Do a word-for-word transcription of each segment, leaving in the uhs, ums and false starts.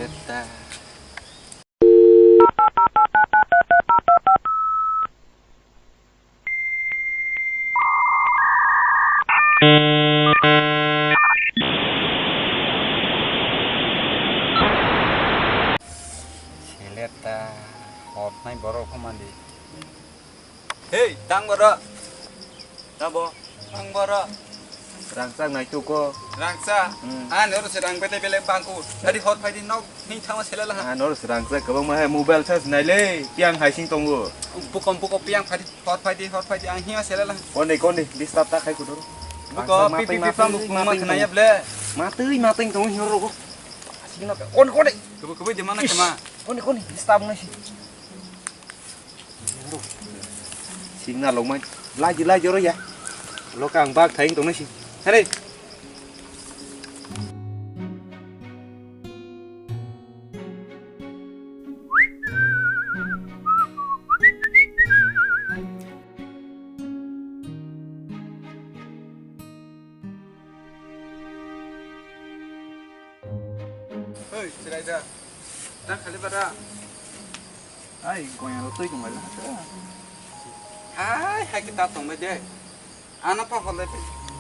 Leta. Seleta, hotnai borok kho mandi. Hei, tang boro. Tabo. Tang boro. Rangchak nai tuko. Rangchak. Hmm. Ah, noro se rang bete bele bangku. Tadi hot phaidi nok. Hing thangma selala ha. Ah, noro se rangchak kwbangma hai mobile charge nai le. Piang hai sing tongo. Bukom buko piang phaidi, hot phaidi, hot phaidi. Ang hinga selala ha. Konde, konde. Disturb ta khai kudoro. Buko pipi pipi pang buko ma khnaya ble. Matui matui tongo hing rogo. Asik nok. Konde, konde. Kubu kubu di mana kema. Konde, konde. Disturb nai si. Singna longmai. Laji, laji oro ya. Loka ang bak thaing tongnai si. Hare. Oi, chwraida. Ta khali bara. Ai, goyang lo twi tong lai. Ai, hai kita tong bai de. Ano pa hole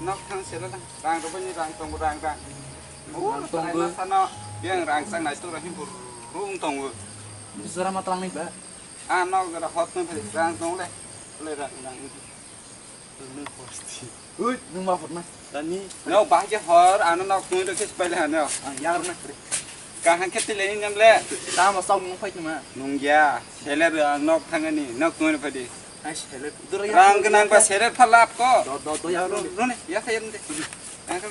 nok thang sela da. Rang ro bani rang tong rang rang. Oh, rang tong tong sano. Yang rang sang nai tu rahim bur rung tong. Jora ma tlang ni ba. Ah, nok jora hot ni rang tong le. Le rang rang. Ui, nung ma phutna. Tani. No, bahai khe hor, ano nok tungwi rw khe sipai le hano. Ang yar na kre. Kaham khe tile ni nyam le. Tamo sok nung phai tuma. Nung ya, sele rw ang nok thangani, nok tungwi rw phai di. Ai sele. Dur ya. Rang gnang ba sele phalap ko. Do, do, do, ya, Ro, ro. Ro ne, ya khayan de. Ang kan.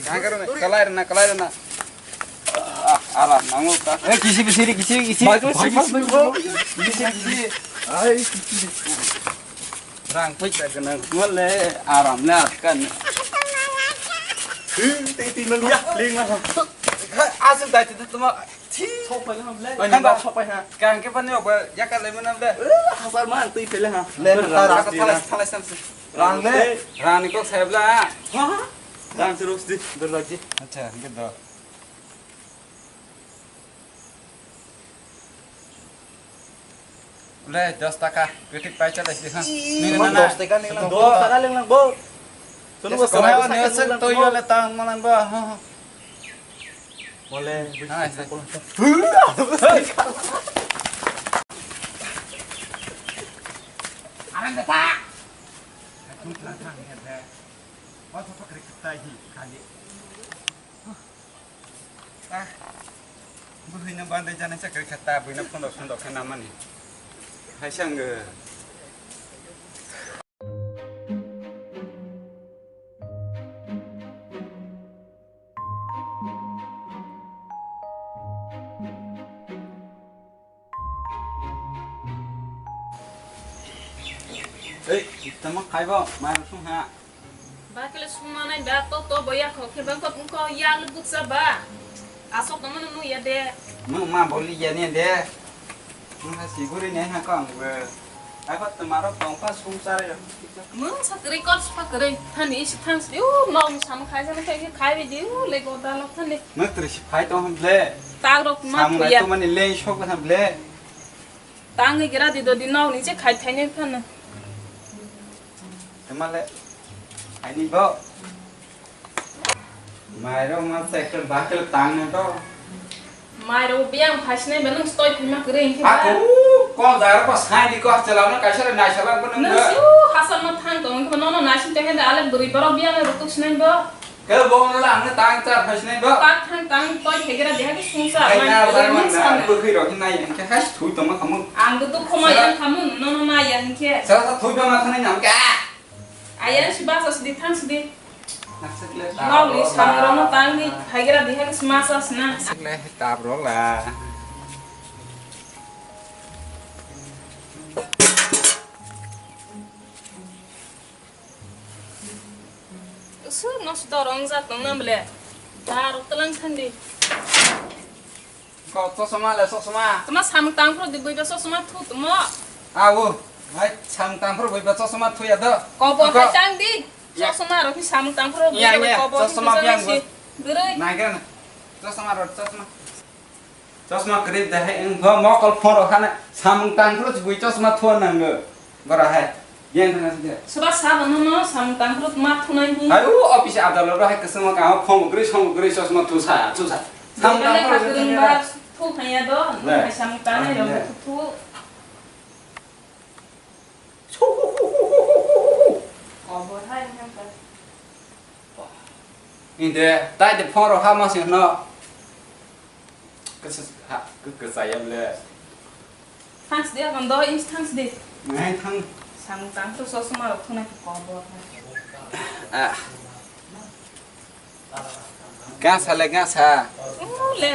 Kangkar na, kalai na, kalai na. Ah, aram nango ka. Eh, kisi bisiri, kisi, kisi. Baik, baik, baik, baik. Kisi, kisi. Ai, kisi. Rang pui ka na, mole aram na kan. Tei, tei, nang ya, ling na. Asuk dai tu tuma. Sok pai na, ble. Ani ba sok pai ha. Kang ke pani ba ya ka le mana, ble. Hasar man tui pele ha. Le, ta ra ka thalai, thalai sam. Rang le. Rang ni kok saya bla. Ha? Rang se rosdi. Dur lagi. Acha, gitu. Le, dos taka. Kritik pai chala sih, ha. Ih, nini mana? Dos taka ning lang. Dos taka ning lang, bo. Sunu bo. Kau ni asal toyo le tang malang ba. Ha, ha. Mole. Hai, hai. Arang kata. Aku telah tang ya, deh. Oh, apa kerja kita ini kali? Ah, buhino bandai jana chakri kata, buhino phondo phondo khe namani. Hai sanggo. Ei, tamo khaibo, mai sung ha. Ba kele sung manai ba, to to boya kho khe bang ko ko ya lu buksa ba. Asok tamo nu ya de. Mung ma boli ya ne de. Mung ha siguri ne ha ko ang be. Ako tumaro tongpa sung sare. Mung sakri kor sakri thani isi thang si u no sam khai jana khai khai bi di u le go dalok thani. Mung tri si phai tong ham ble. Tag rok ma. Sam ngai thuya. To mani le sok ham ble. Tangwi gira di do di nok ni che khai thainai phano. Tamale, ani bo. Mairok ma cycle bakal tang na to. Mairok biang phasnai ba nung stoi phima kre inki ba. Aku, ko jar pa sai di ko chala na kaisa nai sala ko nung. Nung siu hasal ma thang tong ko no no nai sin te hen ale buri baro biang rutuk sinai bo. Khe bo wngla ang tang cha phai sinai bo. Tak thang tang toi khegira deha ki sungsa. Ai mai na bar man na bwkhwi rok nai ang khe has thui tongma khamu. Ang do khoma yang khamu no no ma yang khe. Sa sa thui tongma khanai nam ka. Ayang si basa sidi thang sidi. Naksik le ta. Mau ni samrong no tang ni khegira deha ki sma sa sna. Naksik le ta bro la. Usu, no si dorong jak tong nam le. Dar telang thandi. Ko chosma le chosma. Tama samung tang pro di buiba chosma thu tamo. Awo. Hai samung tang pro buiba chosma thu ya do. Ko bo hai tang di. Ya. Chosma ro ki samung tang pro buiba ko bo chosma biang si. Gurui. Nai gana. Chosma rw, chosma. Chosma kwrwi da hai wng bo mokol phoro khana samung tangphuru chugwi chosma thua nango. Bora hai. Yang thang aside. Soba sabo nono samung tangphuru ma thunai hi. Hai u office adalo ro hai kwsama kamo phone kwrwi song kwrwi chosma thu sa chu sa. Samung tangphuru kwrwngba thu khaya do, hai samung tangnai rok thu. Inde, tai de phone rok ha ma sing no. Kasa ha, kasa ya ble. Thanks de, kon do ins thanks de. Nai thang. Samung tang to so suma rok thuna ki kobor. Ah. Gasa le gasa. Ule.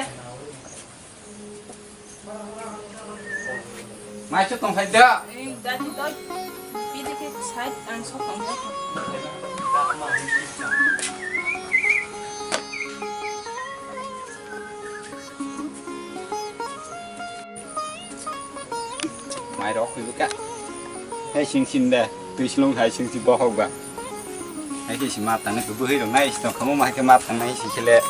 Mai chu tong phai da. Dati doi. Pidi ke side ang sok tong. Mai rok khuibu ka. Hai sing sim de, twi slung hai sing si bohok ba. Hai ke si ma tang ne khubu hei rok nai si tong khamu ma ke ma tang nai si kele.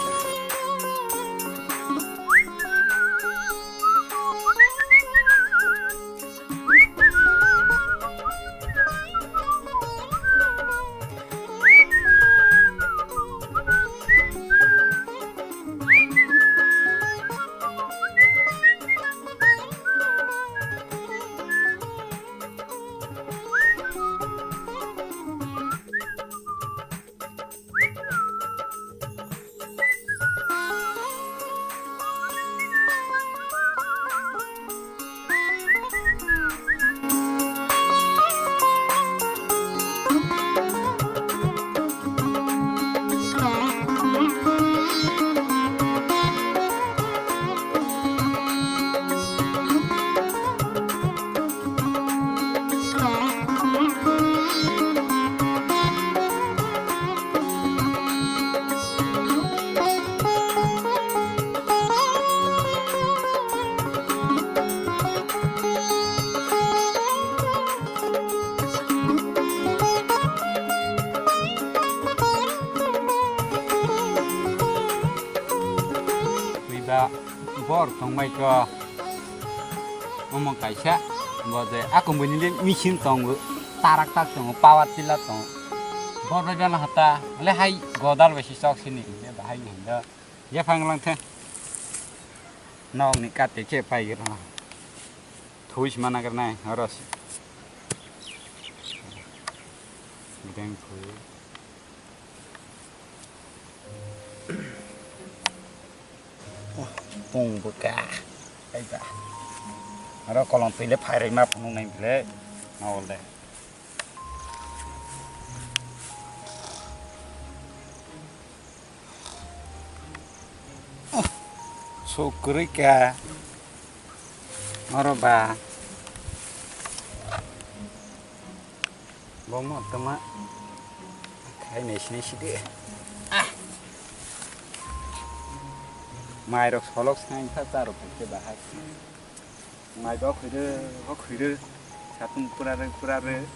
Twiba bor tongbai ko. Omo kaisa bo je akon bini le machine tongo, tarak tak tongo, power tiller tongo. Bor bai bela hata le hai godal bai si chok sini le bahai hinda. Yaphang lang the. Nok ni kate khe pai gira. Thui sima nagar nai, oro si. Bidang thui. Oh, pung buka. Ai ba. Oro kolong twi le phai rima phunuk nai bile. Nawal de. Oh, so kwrwi ka. Oro ba. Bo mo tama. Khai nei sini sidi. Ah. Mai rok solok sai kha charok khe bahai. Mai bo khuire, bo khuire. Satung kurare, kurare.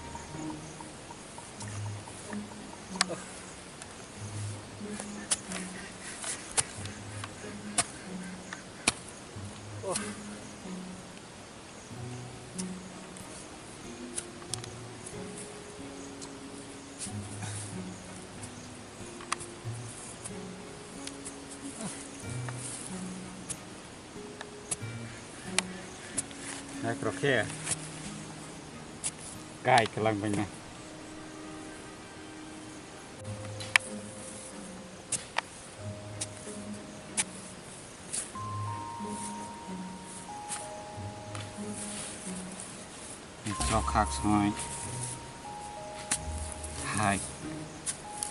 Naikrok khe kai kwlang bai na. Chok khak soi hai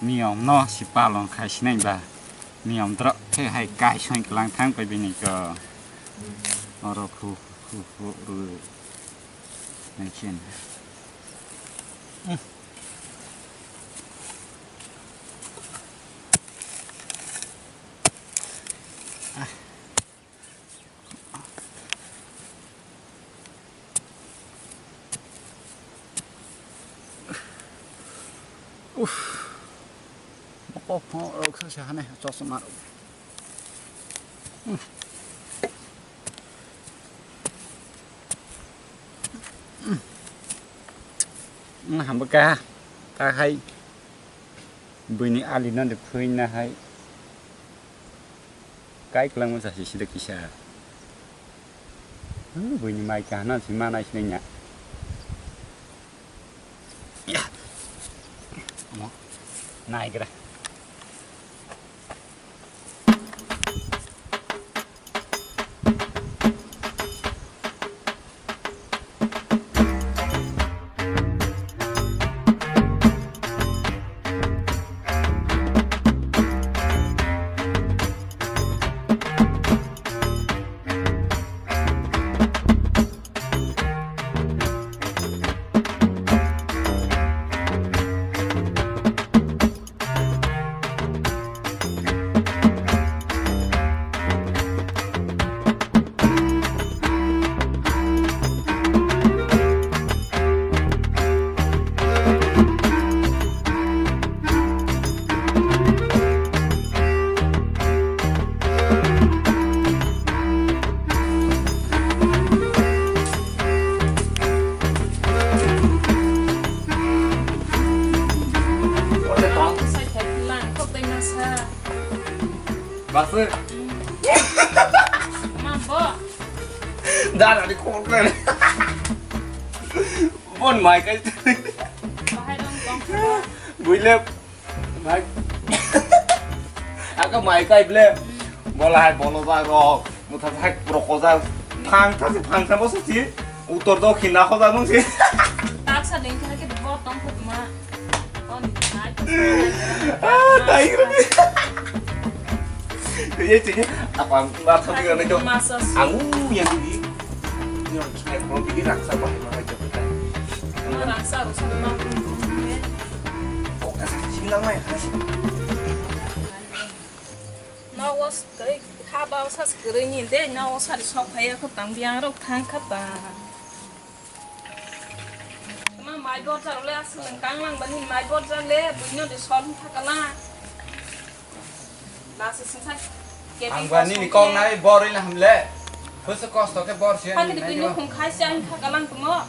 niyom no si palon khai sinai ba niyom drok khe hai kai soi kwlang thang pai bini ko oro khu khu khu ru nai khin. Uff. Mokol phunuk rok se hane chosma rok. Wng hambo kaha, ta hai buini ali no de phuina hai kai kwlangma sa si sida kisa. Wng buini mai kaha no si ma nai sinai nya. Ya. Mo. Nai gra. Basu. Mambo. Dara ni khobor khe. Bon mai kai. Bahai dong tong. Buile. Mai. Aka mai kai ble. Bola hai bolo ba rok. Mutha thak roko ja. Phang thasi phang thamo susi. Utor do khinna khoja nung si. Taksa ding khe ke bo tong khutma. Ah, tai ro. Ye chini apa ba thang ro to. Masa si. Ang u yang di. Yang chai ko di raksa ba ma ja ta. Ma raksa ro sa ma. Ko ka sa sing lang mai. No was kai ha ba sa skri ni de no sa sok phaya ko tang biang ro thang kha ta. Tama mai borja le aswk nwng kang lang bani mai borja le buino de sol thakala. Lasi singsa. Ang bani ni kong nai bor ila hamle. Busu kosto ke bor sia. Hakhe de buino khum khai sia thakalang tumo.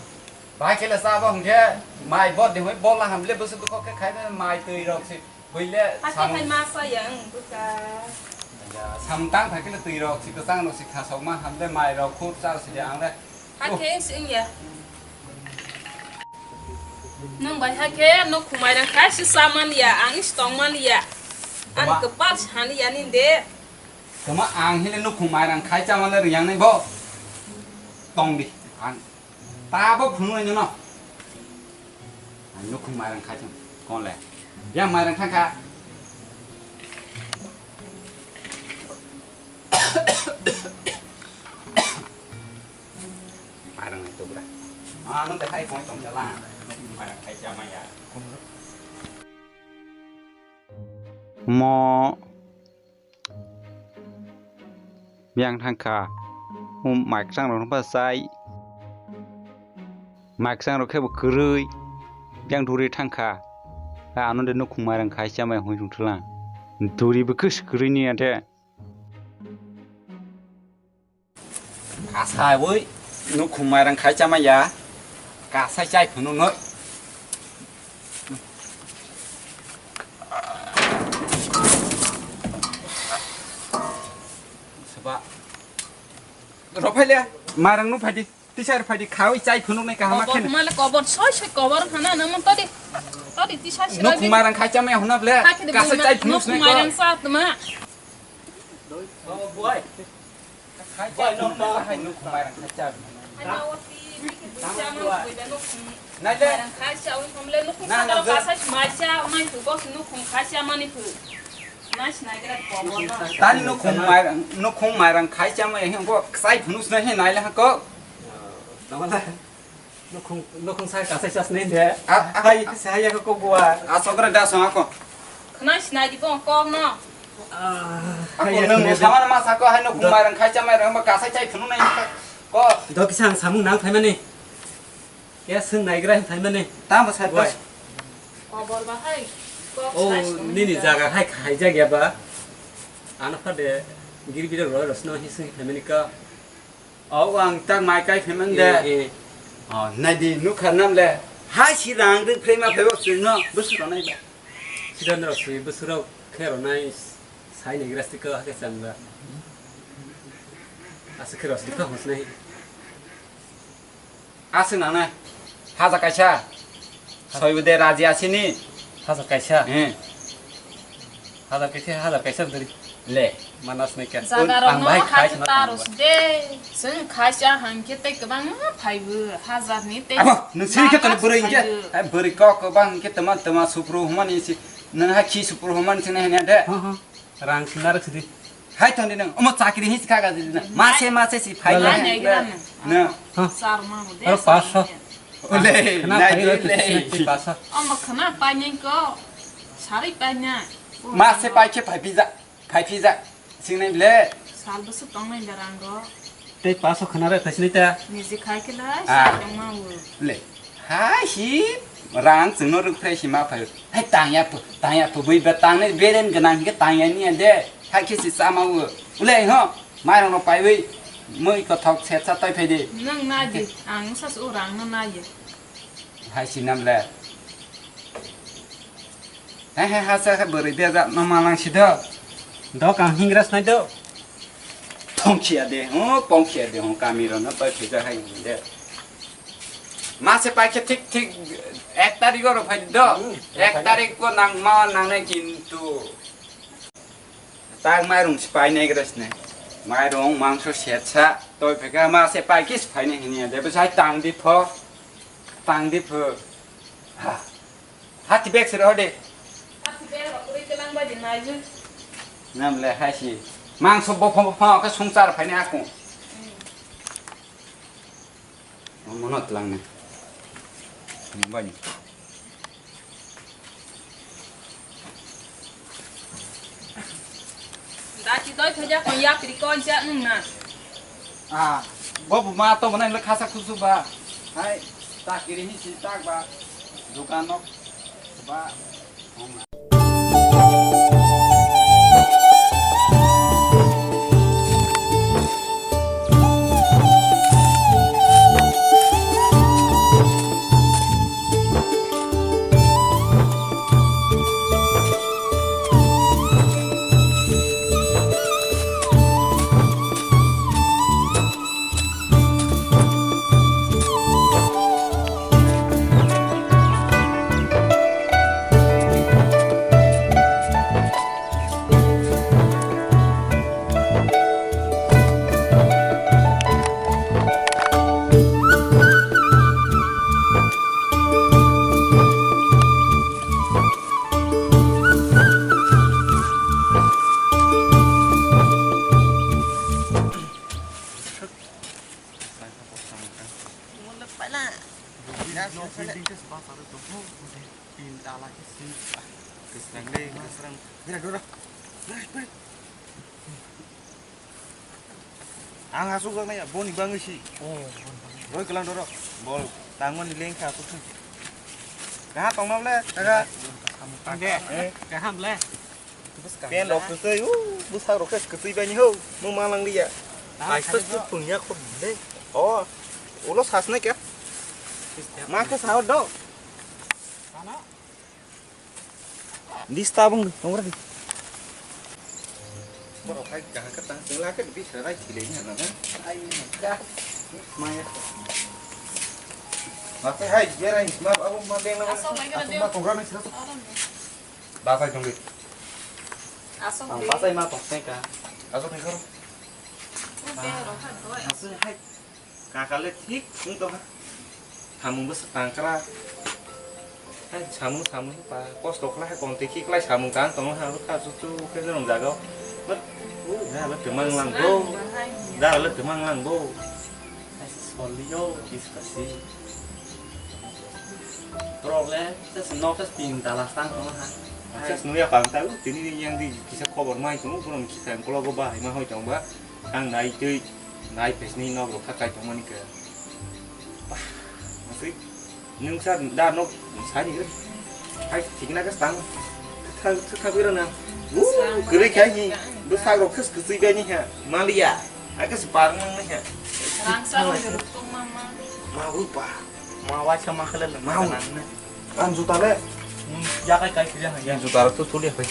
Bai khe le sa bo hwnkhe mai bor de hoi bor la hamle busu ko khe khai mai twi rok si. Buile. Hakhe hai ma sa yang buka. Samtang thakile twi rok si kwchang rok si khasok ma hamle mai rok khur char si de ang le. Hakhe sing ya. Nung bai hakhe no khumai rang khai si sa man ya, ang is tong man ya. Ang kepal san ya nin de. Kama ang hile no khumai rang khai cha man le yang nai bo. Tong di. Ang. Tabok phunuknai nono. Ang nukhung mairang khai thung. Kon le? Yang mairang thangkha. Mairang nai tubra. Ano de hai kong tong jala. Nukhung mairang khai cha maya. Mo. Biyang thangkha. Um, mai kwchang rok no ba chai. Mai kwchang rok khe bo kwrwi. Biyang duri thangkha. A ano de nukhung mairang khai chamai hwnwi thung thwlang. Duri bo kwrwi ni ante. Kasai oi, nukhung mairang khai chamai ya. Kasai chai phunuk noi. Seba. Rophai le, mairang nuk phai di. Tisar phai di, khawi chai phunuk nai kaham khe. Kobor male kobor, soi soi kobor hana na mon todi. Todi tisar sira. Nukhung mairang khai chamai hwnap le. Kasai chai phunuk nai ko. Mairang sa tma. Oh, boy. Tani nukhung mairang, nukhung mairang khai chamai hwnko kwchai phunuk sinai he nai le hako. Tongla. Nukhung, nukhung sai kasai sas nei de. A, a. Hai, sai ya ko gua. A sokra da song ako. Khna sinai di bong kok no. Ah, ako hai ya, nung hai ya. Sama ma sako hai nukhung mairang khai chamai rang ba kasai chai phunu nai ko. Do kisang samung nang phaimani. Ya sung nai gra phaimani. Tamo sai. Wai. Kobor ba hai. Kok. Oh, sai sung nini jaga hai khai jagya ba. Ano phade. Giri bidal roi rosno hi sing family ka. Au ang tak mai kai family de. Eh, eh. Oh, nai di nukha nam le. Hai si rang ri frame ma phebo sing no. Busu ro nai ba. Sidan ro si busu ro khe ro nai sai ni grasti ka ha ke sang ba. Asa khe ro si ka hos nai. Aswk nangnai. Hajar kaisa. Soi de raji asini. Hajar kaisa. Eh. Hajar kaisa, hajar kaisa duri. Le, manas ne kya. Jaga rok ang no bai khai hati khna taros tongba. De. Seng khaisa hangke te kwbang phaibu. Hajar ni te. Abo, nung sini ke tani bwrwi ke. Phaibu. Ai bwrwi kok kwbang ke tama tama supru humani si. Nang ha khi supru humani sini hene de. Ha, ha. Rang sinarak sidi. Hai tong di nang, omo chakri hi sikha ga di nang. Mase, mase si phai. Nai, nang. Nai, nai, gram. Na. Ha. Sar ma mo de. Aro sar paso. Ole, khna nai phai di ro le. Paso. Omo khna pai nang ko. Sari pai na. Mase pai khe phai pija, phai pija. Sing nai le. Sal bwswk tong nai da rang ro. Tei paso khna re thaisini ta. Niji khai khe lai, ah, sa tongma o. Le. Hai hi rang chwngno rwk phre si ma phai. Hai tangya phu, tangya phu bui ba tangnai beren gwnang hingke tangya niya de. Hai khe si chama o. Ulei ho. Mairong no paiwi mui kothok setsa toi phai di. Nwng na di, ang sa su rang no na ye. Hai si nam le. He, he, ha, sa, he, bwrwi bejak no manang si do. Dok ang hingra snai do. Thongkhia de, ho, pongkhia de, ho, kami rok no tei phija hai de. Mase pai khe thik, thik ek tarik oro phai do. Hmm, ek tarik o nang ma nang nai kintu. Tak mairung si pai nai gra sne. Mairung mangso setsa toi pheka mase pai khe si phai nai hinya de. Bwsai tang di pho. Tang di pho. Ha. Hati bag sero de. Hati bag rok kwrwi kwlang bai di nai jun. Nam le hai si. Mangso bophang bophang khe sungchar phaini akung. Hmm. Mono tlang ne. Ni bai. Dati doi thoja kon yapri kon ja nung na. Ah, bo bu ma to mane le khasa khusu ba. Hai, ta kiri hi si tak ba. Dukan nok ba. Ang asuk jak nai boni bangwi si. Oh, boni bangwi. Roi kelang dorok. Bol tangmani lengkha asuk thang. Kaha tongma ble? Kaha? Tangke. Eh? Kaha ble? Pen rok kwtwi, u, bwsak rok khe kwtwi bai ni ho, mung ma lang liya. Kaisa su pungya kho de. O, ulo sas nai kya? Ma khe sa do. Dis ta bung, tong ra di. Borok hai kaham khe tang chwng la khe bis rai thilai ni hana na. Ai ni ka. Maya. Ma khe hai berai ma abo ma beng la. Asok lai khe asok ma tong ra nai sira. Basai tong di. Asok. Ang de. Basai ma tong teng ka. Asok ni karo. Asok hai. Kakale thik wng tongkha. Samung bwswk tangkra. Hai samung samung pa kosto khlai hai konti khiklai samung tang tongo ha kha chuchu khe norok jagao. But da le twmang lang bo. Da le twmang lang bo. Solio kiskasi. Problem se nok se tin dalas tang tongo ha. Ses nuya pang ta tini yang di kisa khobor mai tongo borom kisa kologo bahai ma hoi tong ba. Ang nai twi, nai pesni nok rok kha kai tongmani khe. Bah, masui, nwng sa da nok sani khe. Hai, thikna khe stang. Thang, thang, thang, bira na. Woo, kwrwi khai ni. Bwsarok khe kwchwi bai ni ha. Maliya. Ake se par nang ni ha. Rangsa rok tong ma ma. Ma ru pa. Ma waisa ma khala le ma. Ma ru. Nang ne. An juta le. Hmm, ya kai kai kya ha ya. Juta rok to tuli ha.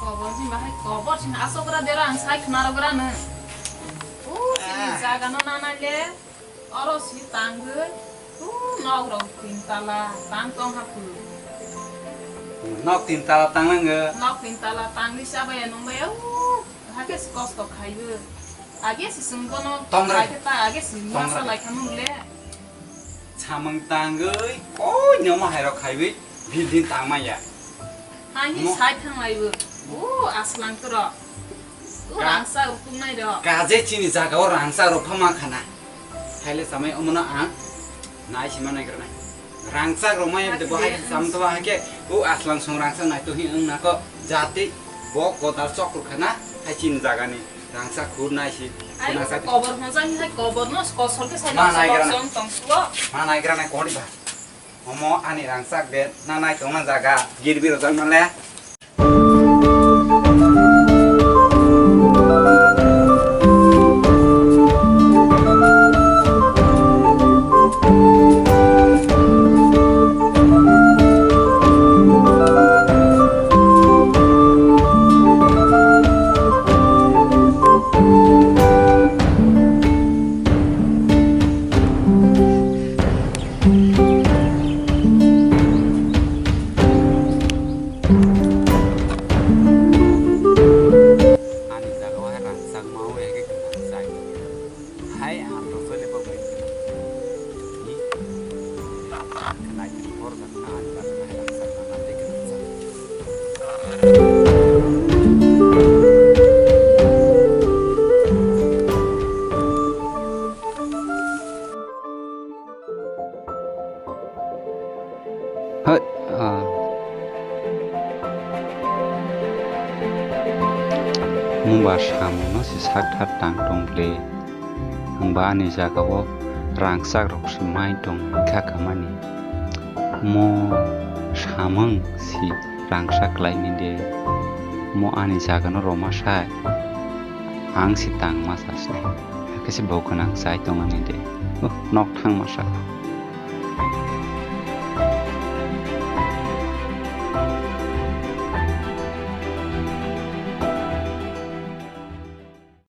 Kobor sing bahai kobor sing asok ra dera ang sai khna rok ra ne. O sini jaga no nana le. Oro si tangwi. O nok rok tin tala tang tong ha phu. Nok tin tala tang nang ge. Nok tin tala tang ni sa ba ya nung ba ya. O ha ke si kosto khai ge. Age si sung bono. Tong re. Age ta age si masa lai kha nung le. Samung tangwi koi nyomo hairok khaiwi building tangmaya. Hani mo- sai thanglaibo. O aslang toro. O ka- rangsa rok tungnai rok. Kaje chini jaga o rangsa rok phama khana. Haile samai omono ang nai sima nai kranai. Rangsa rok mai de bohai sam to hake o aslang song rangsa nai to hi ang nako jati bo kodal chok khana hai chini jaga ni. Rangchak hur nai si. Ai, khuna sa kobor hwnjak ni hai kobor no kosol khe sai ma nai kosol grana. Song tong suo. Ma nai grana kori ba. Omo ani rangchak de na nai tongna jaga girbi rojak male. Ani jaga o hai rangchak ma o eke kwthang chai. Hai ang rwchapni bagwi. Khwnai borok rok na ani bagwi hai rangchak na tei kwthang chai. Hai, ah. Mungba samungno se sakthar tang tong le. Hwnba ani jagao rangchak rok se mai tong kha khamani. Mo samung si rangchak lai ni de. Mo ani jagano roma sai. Ang si tang ma sa se. Hakhe se bo gwnang chai tong ani de. Oh, nok thang ma sa.